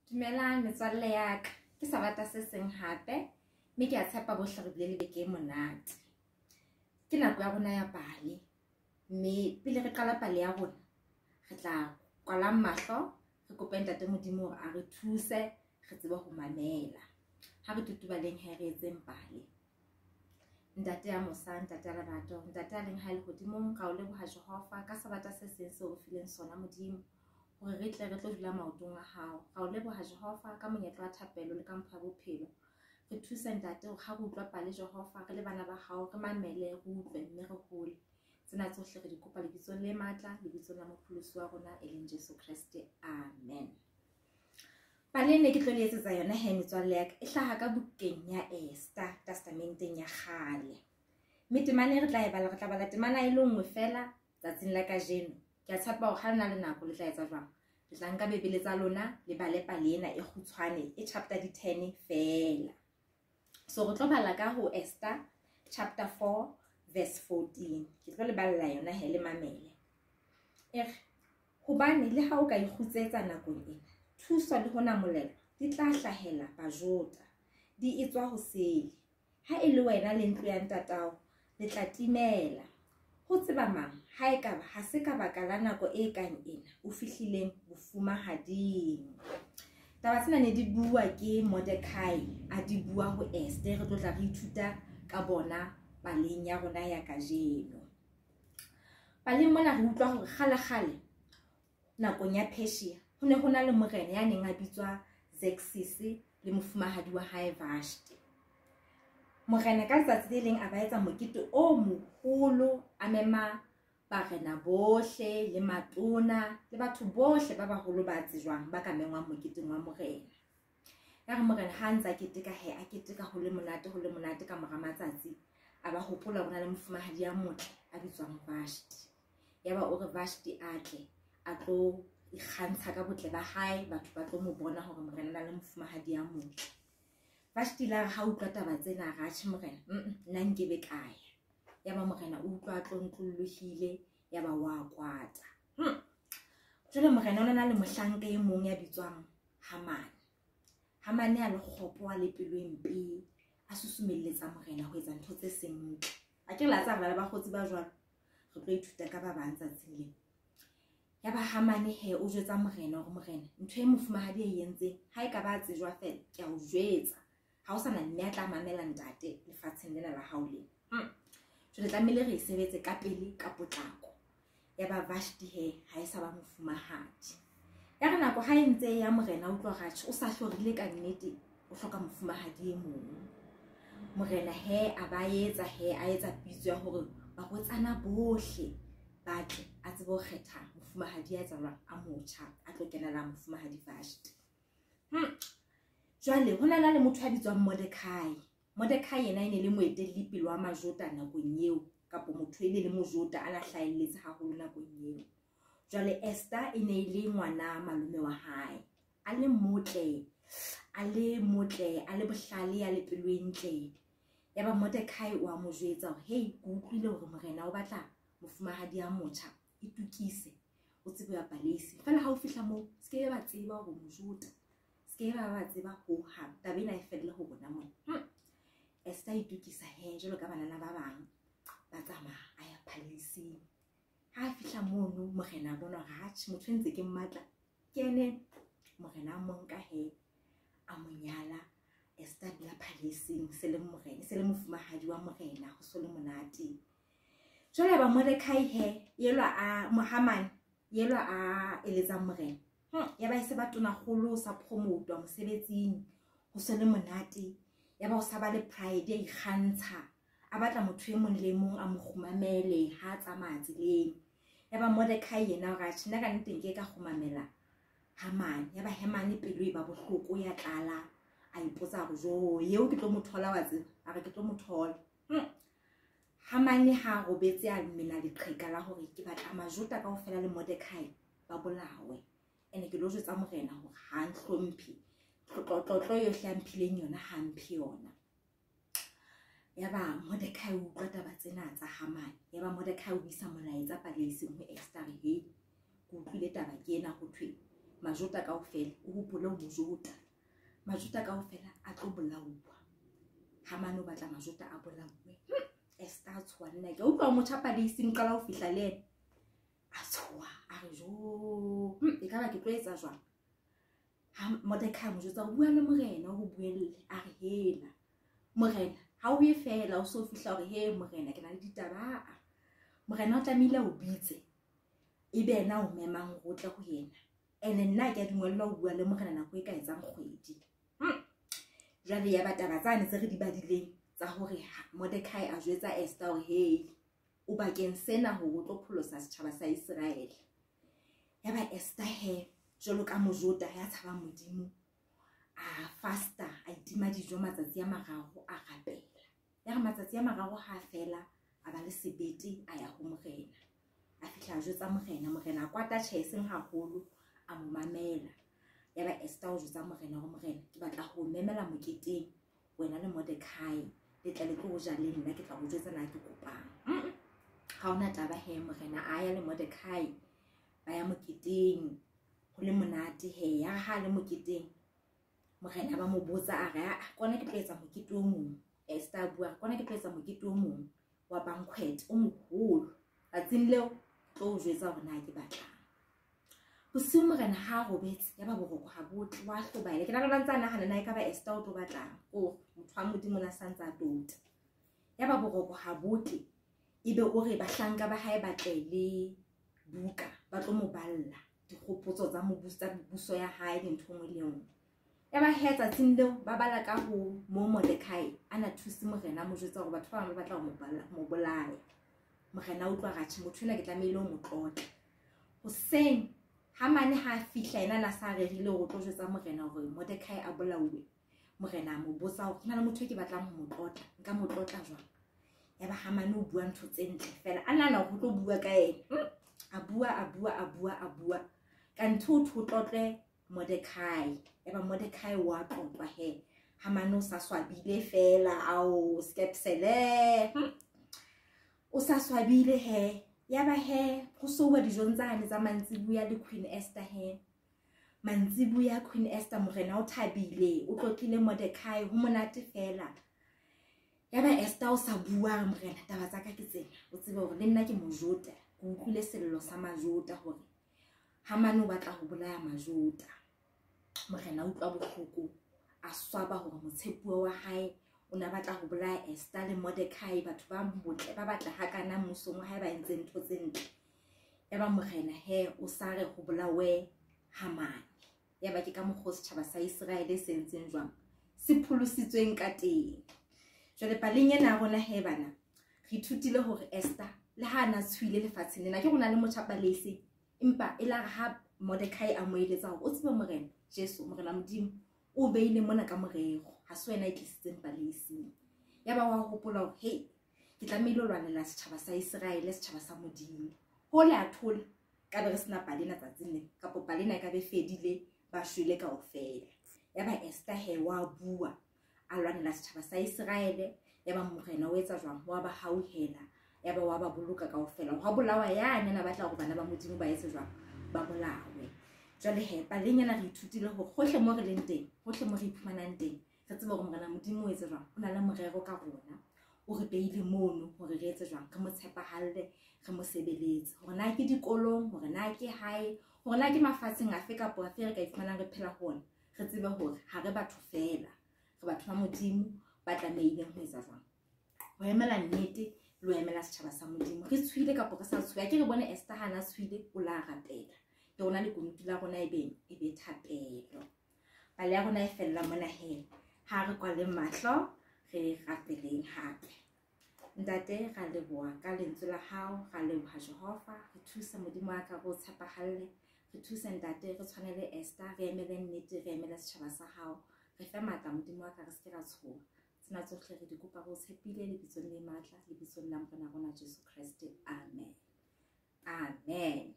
Dumelang metswalle ya ka, ke sabata se seng hape mme ke a tshepa bohle re bile le beke e monate. Ke nako ya rona ya pale, mme pele re qala pale ya rona re tla kwala mahlo, re kope Ntate Modimo hore a re thuse re tsebe ho mamela. Ha re tutubaleng he re etseng pale. Ntate ya mosa, ntate ya lerato, ntate ya leng hae lehodimong, ra o leboha Jehova ka sabata se seng seo o fileng sona Modimo, hore re tle re tlo dula maotong a hao. Ra o leboha Jehova ka monyetla wa thapelo le ka mpho ya bophelo. Re thuse ntate hore ha re utlwa pale Jehova, re le bana ba hao, re mamele, re utlwe mme re hole. Tsena tsohle re di kopa lebitsong le matla, lebitsong la mopholosi wa rona e leng Jesu Kreste. Amen. Pale ne ke tlo le etsetsa yona he metswalle ya ka, e hlaha ka bukeng ya Esther, testamenteng ya kgale. Mme temana e re tla e bala, re tla bala temana e le nngwe fela tsatsing la kajeno. Ke a tshepa hore ha le na le nako le tla etsa jwang. Le tla nka Bibele tsa lona le bale pale ena e kgutshwane, e chapter di 10 fela. So re tlo bala ka ho Esther chapter 4 verse 14. Ke tlo le balla yona he le mamele. E re, hobane le ha o ka ikgutsetsa nakong ena, thuso le ho namolelwa di tla hlahela Bajota, di etswa ho sele. Ha e le wena le ntlo ya ntatao, le tla timela. Ho tseba mang ha ekaba ha se ka baka la nako e kang ena o fihlileng bofumahading. Taba tsena ne di bua ke Mordekai, a di bua ho Esther, re tlo tla re ithuta ka bona paleng ya rona ya kajeno. Paleng mona re utlwa hore kgale-kgale nakong ya Persia ho ne ho na le morena ya neng a bitswa Xerxes le mofumahadi wa hae Vashti. Morena ka letsatsi le leng a ba etsa mokete o moholo, a mema barena bohle le matona le batho bohle ba baholo ba tsejwang ba ka mengwang moketeng wa morena. Ya re morena ha ntse a keteka he, a keteka ho le monate, ho le monate, ka mora matsatsi a ba hopola hore na le mofumahadi ya motle a bitswang Vashti. Ya ba o re Vashti a tle a tlo ikgantsha ka botle ba hae, batho ba tlo mo bona hore morena na le mofumahadi ya motle. Vashti la re ha utlwa taba tsena, ra tjhe morena, nna nkebe ka ya. Ya ba morena o utlwa a tlontlolohile, ya ba wa kwata. Jwale morena o na le mohlanka e mong ya bitswang Hamane. Hamane a le kgopo, a le pelo e mpe, a susumelletsa morena ho etsa ntho tse seng ntle. A ke la tsa bala ba kgotsi ba jwalo, re tlo ithuta ka ba bang tsatsing lena. Ya ba Hamane he o jwetsa morena hore morena, ntho e mofumahadi e entseng ha e ka ba tsejwa fela, ke a o jwetsa, ha o sa na mme a tla mamela ntate lefatsheng lena la hao lena. Jwale tlamehile re e sebetse ka pele ka potlako. Ya ba Vashti he ha e sa ba mofumahadi. Ya re nako ha e ntse ya morena utlwa ratjhe, o sa hlorile ka nnete, o hloka mofumahadi e mong. Morena he a ba etsa he, a etsa pitso ya hore barwetsana bohle ba tle a tsebe ho kgetha mofumahadi ya etsang a motjha a tlo kenela mofumahadi Vashti. Jwale ho na le motho a bitswang Mordekai. Mordekai yena e ne le moetelli pele wa Majota nakong eo, kapa motho e ne le Mojota a na hlahelletse haholo nakong eo. Jwale Esther e ne e le ngwana malome wa hae, a le motle, a le motle, a le bohlale, a le pelo e ntle. Ya ba Mordekai o a mo jwetsa hore hey, ke utlwile hore morena o batla mofumahadi ya motjha, itukise o tsebe ya paleisi. Fela ha o fihla moo, se ke ba tseba hore Mojota, se ke ba tseba ho hang, taba ena e felle ho bona mona. Esther itukisa he jwalo ka banana ba bang, ba tsamaya a ya paleising. Ha a fihla mono, morena a bona hore atjhe, motho e ntse ke mmatla ke ene. Morena a mo nka he, a mo nyala. Esther dula paleising, se le morena, se le mofumahadi wa morena, ho so le monate. Jwale ba Mordekai he, elwa a Hamane, elwa a eletsang morena. Ya ba e se ba tonakgolo, sa promotwa mosebetsing, ho so le monate. Ya ba o sa ba le pride, ya ikgantsha, a batla motho e mong le mong a mo kgumamele ha a tsamaya tseleng. Ya ba Mordekai yena o re atjhe, nna ka nnete nke ka kgumamela Hamane. Ya ba Hamane pelo e ba bohloko, ya tlala, a ipotsa hore jo, eo ke tlo mo thola wa tseba, a re ke tlo mo thola. Hamane ha robetse a mena leqheka la hore ke batla Majota kaofela le Mordekai ba bolawe. Ene ke lo jwetsa morena hore ha nhlomphe, tlotlo yohle a mphileng yona ha mphe yona. Ya ba Mordekai o utlwa taba tsena tsa Hamane. Ya ba Mordekai o isa molaetsa paleising ho Esther, hey, ke utlwile taba ke ena ho thwe Majota kaofela, o hopole o mojota. Majota kaofela a tlo bolauwa. Hamane o batla majota a bolauwe. Esther a tshoha nna ke utlwa motjha paleising qala ho fihla le ena. A tshoha, a re jo, e ka ba ke tlo etsa jwang? Ha Mordekai mo jwetsa o bua le morena, o buelle, a re hela. Morena, ha o ye fela o so fihla hore he morena ke na le ditaba. Morena o tlamehile o bitse. Ebe yena o memang ho tle ho yena. Ene nna ke a dumellwa ho bua le morena nako e ka etsang kgwedi. Jwale ya bataba tsane tse re di badileng tsa hore Mordekai a jwetsa Esther hore hey, o bakeng sena hore o tlo pholosa setjhaba sa Iseraele. Ya ba Esther he jwalo ka mojota ya tshabang Modimo, a fasta, a itima dijo matsatsi a mararo, a rapela. Ya re matsatsi a mararo ha fela, a ba le sebete, a ya ho morena. A fihla a jwetsa morena, morena a kwata tjhe eseng haholo, a mo mamela. Ya ba Esther o jwetsa morena hore morena ke batla ho memela moketeng wena le Mordekai, le tla le tlo ja le nna, ke tla ho jwetsa na ke kopang. Ha hona taba he, morena a ya le Mordekai ba ya moketeng, ho le monate he. Ya ha le moketeng, morena ba mo botsa a re, a kona ke tlo etsa mokete o mong. Esther a bua, kona ke tlo etsa mokete o mong wa banquet o moholo. Tsatsing leo tlo o jwetsa hore na ke batlang. Bosiu morena ha robetse, ya ba boroko ha bo tle, wa hlobaela. Ke nahana ntse a nahana na ekaba Esther o tlo batlang, o motho wa Modimo na sa ntse a touta. Ya ba boroko ha bo tle, ebe o re bahlanka ba hae ba tle le buka, ba tlo mo balla dikgopotso tsa mebuso ya hae, dintho nngwe le nngwe. Ya ba he tsatsing leo ba bala ka ho mo Mordekai a na thuse morena, mo jwetsa hore batho ba bang ba batla ho mo bolaya. Morena o utlwa ratjhe, motho ena ke tlamehile ho mo tlotla. Hoseng Hamane ha fihla ena na sa rerile hore o tlo jwetsa morena hore Mordekai a bolauwe. Morena a mo botsa hore ke na le motho e ke batlang ho mo tlotla, nka mo tlotla jwang? Ya ba Hamane o bua ntho tse ntle fela, a nahana hore o tlo bua ka ena. A bua, a bua, a bua, a bua. Ka ntho o tho tlotle Mordekai. Ya ba Mordekai wa tlotlwa he. Hamane o sa swabile fela, ao skepsele. O sa swabile he. Ya ba he ho souwa dijong tsane tsa mantsibuya le Queen Esther he. Mantsibuya Queen Esther morena o thabile, o tlotlile Mordekai, ho monate fela. Ya ba Esther o sa bua, morena taba tsa ka ke tsena. O tsebe hore le nna ke mojota, ke utlwile sello sa majota hore Hamane o batla ho bolaya majota. Morena utlwa bohloko, a swaba hore motshepuwa wa hae o na batla ho bolaya Esther le Mordekai, batho ba botle ba batla hakana mmusong wa hae ba entse ntho tse ntle. Ya ba morena he o sa re ho bolawe Hamane. Ya ba ke ka mokgwa setjhaba sa Iseraele se entseng jwang, se pholositsweng ka teng. Jwale paleng ena ya rona he bana, re ithutile hore Esther le ha na tshuile lefatsheng lena, ke rona le motjha palese, empa e la re ha Mordekai a mo eletsa hore o tsebe morena Jesu, morena Modimo o beile mona ka morero, ha se wena e tlisitseng paleseng. Ya ba wa hopola hore hey, ke tlamehile ho lwanela setjhaba sa Iseraele, setjhaba sa Modimo. Hole a thola ka be re sena palena tsatsing lena, kapa palena e ka be fedile, ba shwele kaofela. Ya ba Esther he wa bua, a lwanela setjhaba sa Iseraele. Ya ba morena o etsa jwang, wa ba hauhela, ya ba wa ba boloka kaofela. Hwa bolawa yane na batla hore bana ba Modimo ba etse jwang, ba bolawe. Jwale he paleng ena re ithutile hore hohle mo re leng teng, hohle mo re iphumanang teng, re tsebe hore morena Modimo o etse jwang, o na le morero ka rona, o re beile mono hore re etse jwang, re mo tshepahalle, re mo sebeletse. Hore na ke dikolong, hore na ke hae, hore na ke mafatsheng afe kapa afe re ka iphumanang re phela ho ona, re tsebe hore ha re batho fela, re batho ba Modimo ba tlamehileng ho etsa jwang, ho emela nnete le ho emela setjhaba sa Modimo. Re tshuile kapa re sa tshuya, ke re bone Esther ha na tshuile, o la rapela. Ke rona le kunutu la rona ebeng e be thapelo. Pale ya rona e fella mona he. Ha re kwaleng mahlo, re rapeleng hape. Ntate, ra leboha ka lentswe la hao, ra leboha Jehova, re thuse Modimo wa ka re o tshepahalle, re thuse ntate, re tshwane le Esther, re emele nnete, re emele setjhaba sa hao, re fe matla Modimo wa ka, re se ke ra tshoha. Tsena tsohle re di kopa re o tshepile lebitsong le matla, lebitsong la Morena rona Jesu Kreste. Amen. Amen.